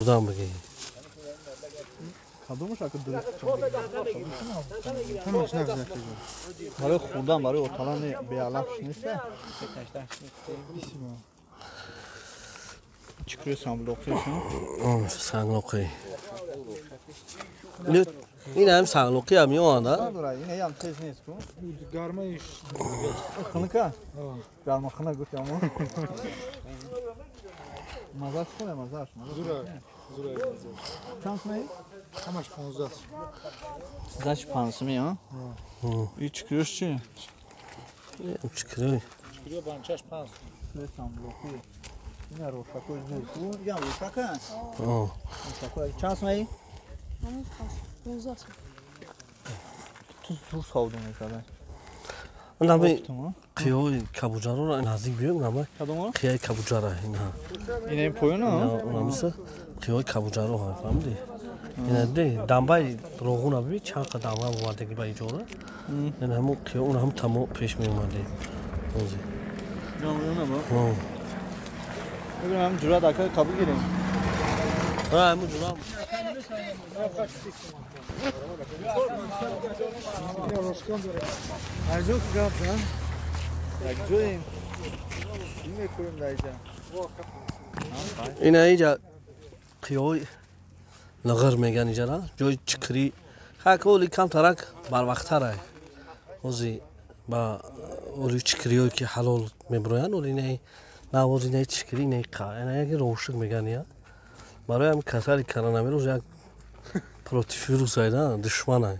Хурдан бигӣ. Кадомаш ака дуруст? Барои хурдан, барои оталан беалаф нест. Чикрӯи санглоқи? Санглоқи. Ин ҳам санглоқи ҳам меоянд, а? Ин ҳам тез нест ку? Гармаиш. Хунука? Гарма хунук гуфт аммо. Мазаш хубе, мазаш. Зура, зура. Чанд сумаи? Ҳамаш 15. Значит 5 сумӣ, а? И чикрӯш чи? Чикрӯй. Чикрӯ банчаш 5. Санглоқи. Ина рошакои зур ку? Ям рошака? Рошакои чанд сумаи? 15 сум. Ту зур савдо мекарда. Нами қиёи кабуҷароро наздик биём, нама қияи кабуҷара ина. Ина ин поёна? Унамиса қиёи кабуҷаро ҳа, фаҳмидӣ? Ина де дамбаи роғуна биби чанд қа дамба овардаги ба иҷора. Ина ҳамун қиё, уна ҳам тамо пеш меомадем. Ози. Бибинам ҳам ҷуръат ака қабул гирем. Ҳа, ҳамун ҷуръат. Арзу гап зан. Як ҷоем. Чӣ мекунем дар инҷа? Ина инҷа қиёи лағар меган инҷара, ҷои чикрӣ. Хак оли камтарак барвақттара. Ози ба оли чикриёе ки ҳалол мебироянд, оли инаи навози инаи чикрӣ, инаи қа. Ина яке ровшик меган я. Барои ҳамин касали коронавирус як против вирус айда, душмана.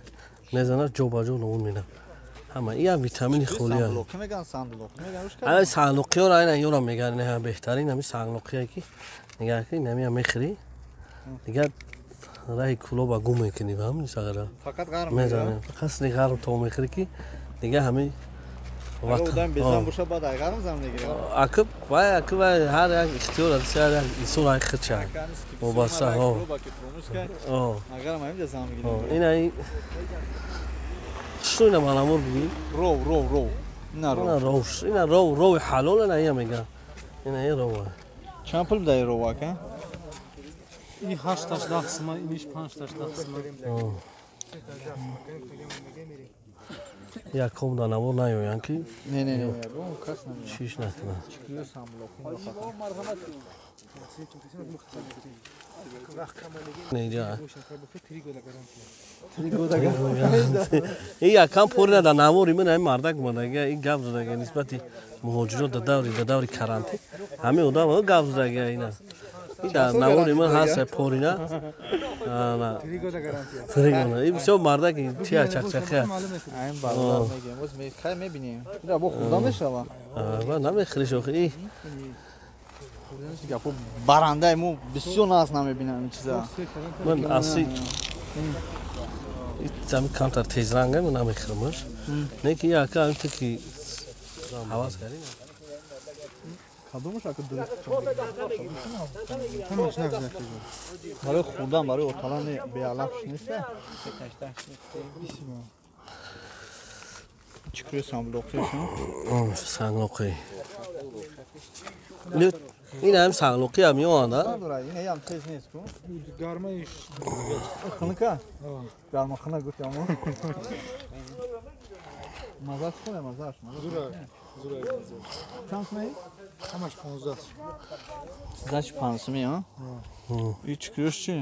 Мезанад ҷо ба ҷо нобуд менад. Ҳама ин ям витамини холия. Сандлоқӣ меган, сандлоқӣ меган. Ҳамин санглоқиёро айна ёра меган, ина беҳтарин ҳамин санглоқие ки нигоҳ кунӣ, намия мехӯрӣ, дигар раҳи кулоба гум мекунӣ, фаҳмидӣ сағира? Фақат ғарм мезанем. Фақат сини ғарм то мехӯрӣ ки дигар ҳамин одам безан боша, баъд ай ғарм зан мегирад. Акиб вай, акиб вай ҳар як ихтиёр аст, ҳар як инсон ай худша. Вобаста, ҳо. Агарам ҳаминҷа зан мегирад. Ина что ина маламур бигӣ? Ров, ров, ров. Ина ров. Ина ров, ина ров, рови ҳалол ина ия меган. Ина ин ров. Чанд пул бидаи ров ака? Ини 8-таш 10 сума, иниш 5-таш 10 сума. Яком да навор наёянд ки. Не, не, не, ягон кас намеяд. Чиш накунад. Неҷа. Ин якам порина дар навори ман ҳамин мардак омадага, ин гап задага нисбати муҳоҷирот дар даври карантин. Ҳамин одам гап задага ина. Ин дар навори ман ҳаст порина. Тригона. Ин бисёр мардаки чия чақчақия. Айн бародар мегем. Боз хай мебинем. Ира бо хурда мешава. Ба намехӯриш охи. И гапо барандаи мо бисёр нас намебинам ин чиза. Ман асли ами камтар тезранга ман намехӯрамаш. Не ки яка ами ки ҳавас кардем. Кадомаш ака дуруст? Барои хурдан, барои оталан беалаф нест. Чикрӯи санглоқи? Санглоқи. Ин ҳам санглоқи ҳам меоянд, а? Ин ҳам тез нест ку? Гармаиш. Хунука? Гарма хунук гуфт аммо. Мазаш хубе, мазаш. Зура, зура. Чанд сумаи? Ҳамаш 15. Значит 5 сумӣ, а? И чикрӯш чи?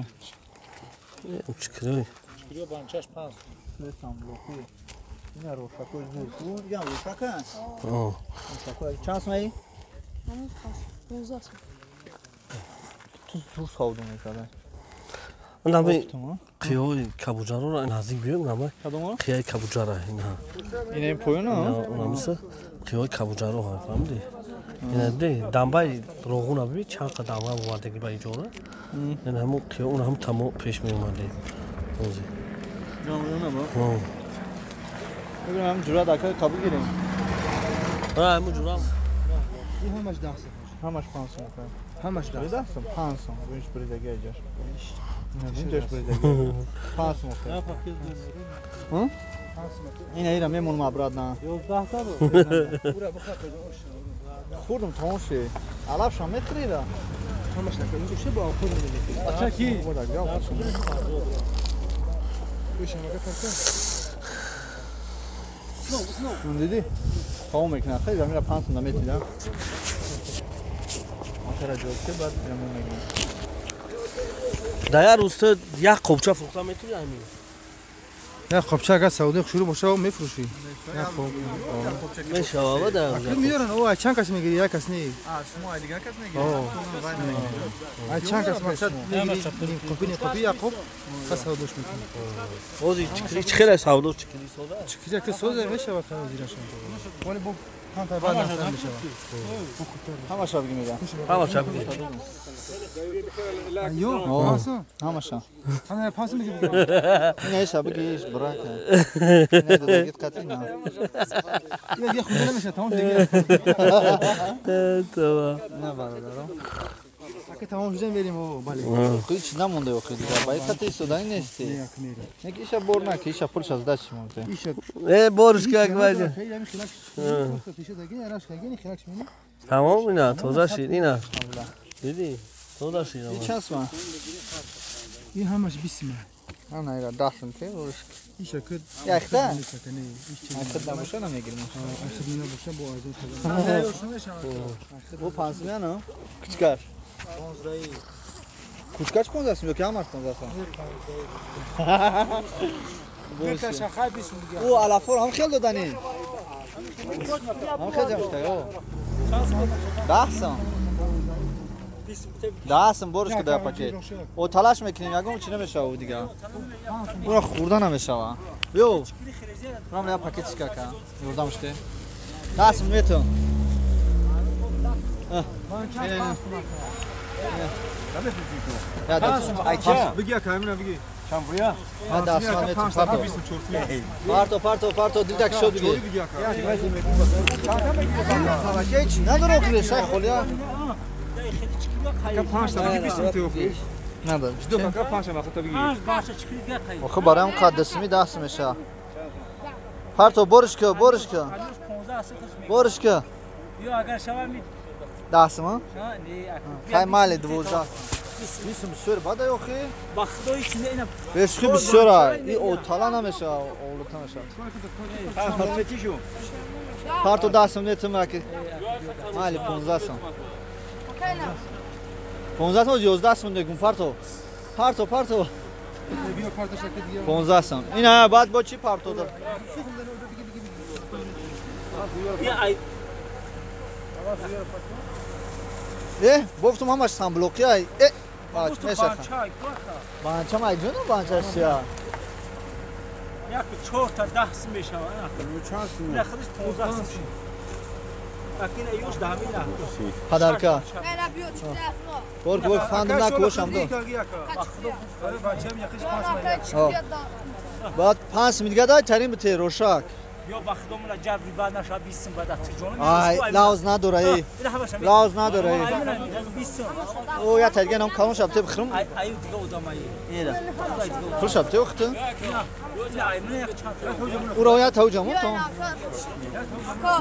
Чикрӯй. Чикрӯ банчаш 5. Санглоқи. Ина рошакои зур ку? Ям рошака? Рошакои чанд сумаи? 15 сум. Ту зур савдо мекарда. Нами қиёи кабуҷароро наздик биём, нама қияи кабуҷара ина. Ина ин поёна? Унамиса қиёи кабуҷаро ҳа, фаҳмидӣ? Ина де дамбаи роғуна биби чанд қа дамба овардаги ба иҷора. Ина ҳамун қиё, уна ҳам тамо пеш меомадем. Ози. Бибинам ҳам ҷуръат ака қабул гирем. Ҳа, ҳамун ҷуръат. Ин ҳамаш 10 сум. Ҳамаш 5 сум. Ҳамаш 10 10 сум, 5 сум. Бинш бридаги иҷаш. Инҷаш бридаги. 5 сум. Ина ира мемонам обратно. 11 та бу. Хурдум тамом ши. Алафшам мехӯрира. Диди? Тамом мекунад. Хеле замина 5 сум наметидам. Матара ҷоке баъд замин мегирем. Да як рӯз ту як қобча фурӯхта метавонӣ ҳамин? Як қобча агар савдои шурӯъ боша, мефурӯшӣ. Як қоб мешава да. Акл меёран, о, чанд кас мегирӣ, як кас не. А, шумо ай дигар кас мегирӣ? Ай чанд кас мақсад мегирӣ, қопи не қопи як қоб, пас савдош мекунӣ. Ози чикри чӣ хеле савдо чикри сода? Чикри ки соза мешава та зирашон. Вале бо ҳам баъд ҳасан мешава. Ҳамаша бигӣ мегам. Ҳамаша бигӣ. Ё, ҳамаша. Ҳама пас мегирӣ. Не, ша бигиш брака. Не додагит қатъи на. Я худа намеша, тамом дига. Тамом. На бародаро. Ака тамом шуда мерим, о, бале. Ҳеч намонда охи дига. Ба қатъи истоданӣ нести. Не ки иша бор на, ки иша пулша сдачи монте. Э, борш ки акбаҷа. Тамом ина, тоза шид, ина. Диди? Тоза шид. И чанд сум? И ҳамаш 20 сум. Ана ира 10 сум те, борш. Иша ки яхта? Ахид набоша намегирем. Ахид набоша бо арзон шуда. Бо 5 сум яна? Кучкаш. 15. Кучкаш 15 сум ё ки ҳамаш 15 сум? Бекаша хай 20 сум дига. О, алафор ҳам хел додани. Ҳам хел ҷамъ шуда, о. 10 сум. 10 сум борш ки да пакет. О, талаш мекунем, ягон чи намешава дига. Ура хӯрда намешава. Биё. Рам я пакет чика ка. Ёрдам ште. 10 сум метон. Бигӣ ака, ҳамина бигӣ. Чамбуя? Ма 10 сум метон парто. Парто, парто, парто, дидак шуд бигӣ. Чӣ надора охире, шай холия. Ака 5 та бигӣ 20 сум те охи. Надор. Ҷидо ака 5 та вақта бигӣ. 5 баша чикри дига қай. Охи барам қаддасми 10 сум меша. Парто борш ки, борш ки. Борш ки. Ё агар шава ми 10 сум? Не, хай мали 12. 20 сум бисёр бада охи. Ба худои чи не ина. Бешхи бисёр ай. И отала намеша, олута меша. Парто 10 сум нетум аки. Мали 15 сум. 15 сум 11 сум дегум парто. Парто, парто. 15 сум. Ина баъд бо чӣ парто дор? Э, бофтум ҳамаш самблоқи ай. Э, бач мешаха. Банча май ҷону банча шия. Як 4 та 10 сум мешава. На худаш 15 сум. Акина юш дамина. Подарка. Бор бор фандам накошам до. Баъд 5 сум дига дай тарин бите рошак. Ё ба худомла ҷабри баъд наша 20 сум баъд ҷонам. Ай, лауз надора эй. Лауз надора эй. О, я тадига нам калон шаб те бихрум. Ай, ай дига одамай. Эра. Пул шаб те охт. Ура я тавҷамон то.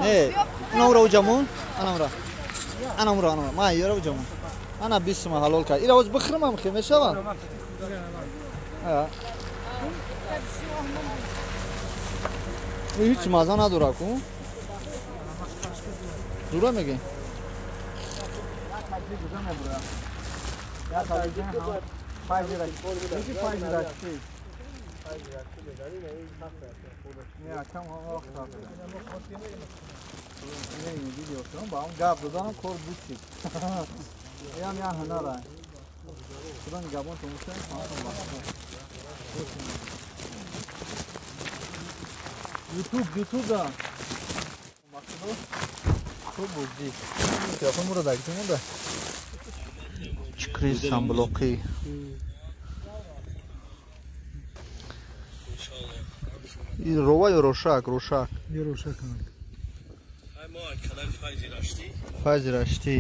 Не, ана ура уҷамон, ана ура. Ана ура, ана. Ма яра уҷамон. Ана 20 сум ҳалол кар. Ира оз бихрум хе мешава. А. Ҳеҷ маза надора ку. Зура мегӣ? Ютуб, ютуб да. Хуб буди. Телефон муро дагитон да. Чикри самблоқи. И рова ё рошак, рошак. Ё рошак. Ай мо канали Файзи Раштӣ. Файзи Раштӣ.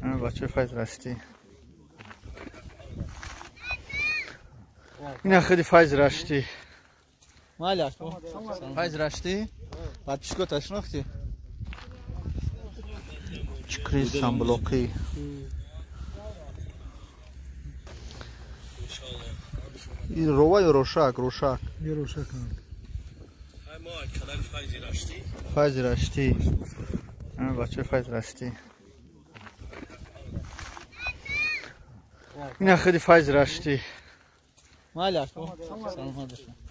Ана бача Файзи Раштӣ. Ина худи Файзи Раштӣ. Маляк, Файз Раштӣ, подписку ташнохти? Чикри самблоқи. Ин рова ё рошак? Рошак. Ё рошак. Файзи Раштӣ. Бачаи Файз Раштӣ. Ина худи Файзи Раштӣ. Майли, ако. Саломат бошед.